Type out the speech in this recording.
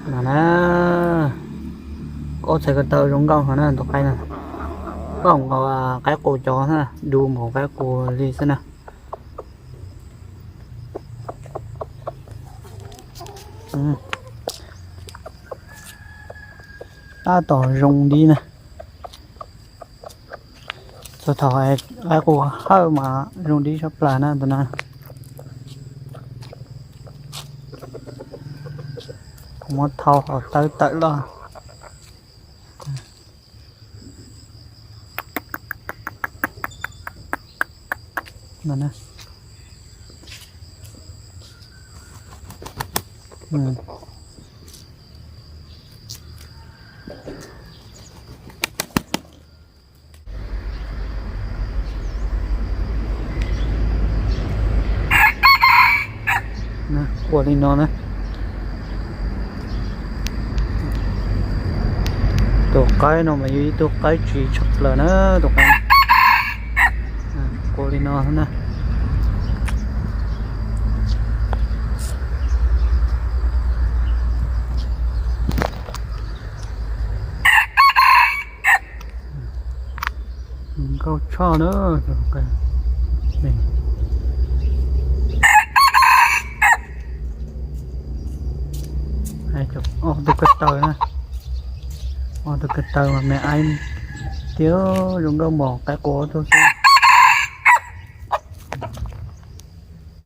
No na, ob txhais ko taw zoo nkauj no na tus qaib na. Koj nqa qaib qus cov na, du npaum qaib qus li xwb na. Tab tom zoo li na. Txog thaum qaib qus hawj mas zoo li tshaj plaws na tus no. Kuv muab thau hauv tawb tawm los. Ua li no na. Tus qaib no mas yog ib tug qaib tsis tshaj plaws na, tus qaib. Ua li no na. Nkauj tshaj na. Ob tug ko taw na. Ob tug ko taw mas me aib tiag, zoo nkauj npaum qaib qus tug xwb.